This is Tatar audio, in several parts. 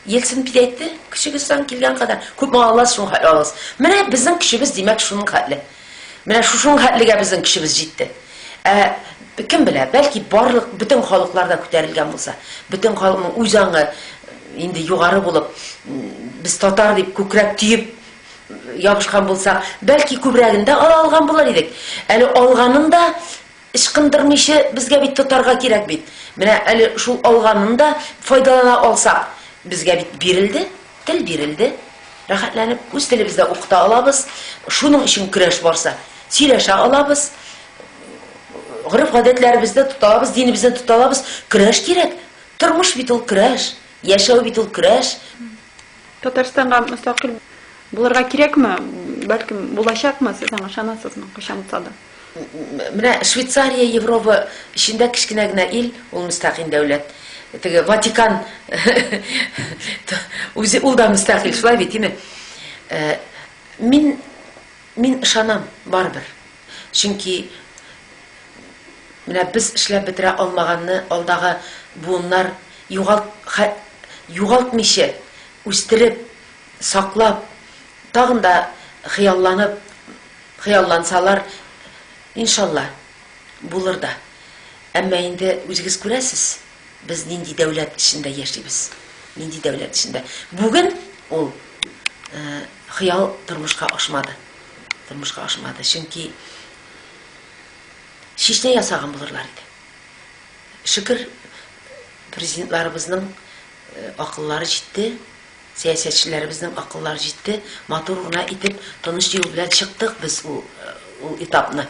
Ельцин бит әйтте, көчегездән килгән кадәр, күпме аласыз, шуның хәтле алыгыз. Менә безнең көчебез, димәк, шуның хәтле. Менә шушының хәтлегә безнең көчебез җитте. Ә кем белә, бәлки барлык бөтен халыклар да күтәрелгән булса, бөтен халыкның үз аңы инде югары булып, без татар дип күкрәк төеп ябышкан булсак, бәлки күбрәген дә ала алган булыр идек. Әле алганын да ычкындырмыйча безгә бит тотарга кирәк бит. Менә әле шул алганын да файдалана алсак, безгә бит бирелде, тел бирелде. Рәхәтләнеп үз телебездә укыта алабыз. Шуның өчен көрәш барса, сөйләшә алабыз. Гореф-гадәтләребезне тота алабыз, динебезне тота алабыз. Көрәш кирәк. Тормыш бит ул көрәш. Яшәү бит ул көрәш. Татарстанга мөстәкыйль булырга кирәкме? Бәлкем, булачакмы? Сез аңа ышанасызмы? Кайчан булса да. Менә Швейцария Европа эчендә кечкенә генә ил, ул мөстәкыйль дәүләт. Теге Ватикан үзе ул да мөстәкыйль, шулай бит, димме? Э, мин мин ышанам барыбер. Чөнки менә без эшләп бетерә алмаганны алдагы буыннар югалт югалтмыйча үстереп, саклап, тагын да хыялланып Хыяллансалар, иншалла, булыр да. Әмма инде үзегез күрәсез, без нинди дәүләт эчендә яшибез. Нинди дәүләт эчендә. Бүген ул хыял тормышка ашмады. Тормышка ашмады. Чөнки Чечня ясаган булырлар иде. Шөкер, президентларыбызның акыллары җитте. Сәясәтчеләребезнең акыллары җитте, матур гына итеп, тыныч юл белән чыктык без ул, ул этапны.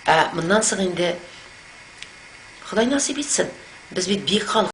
Ә моннан соң инде Ходай насыйп итсен. Без бит биек халык.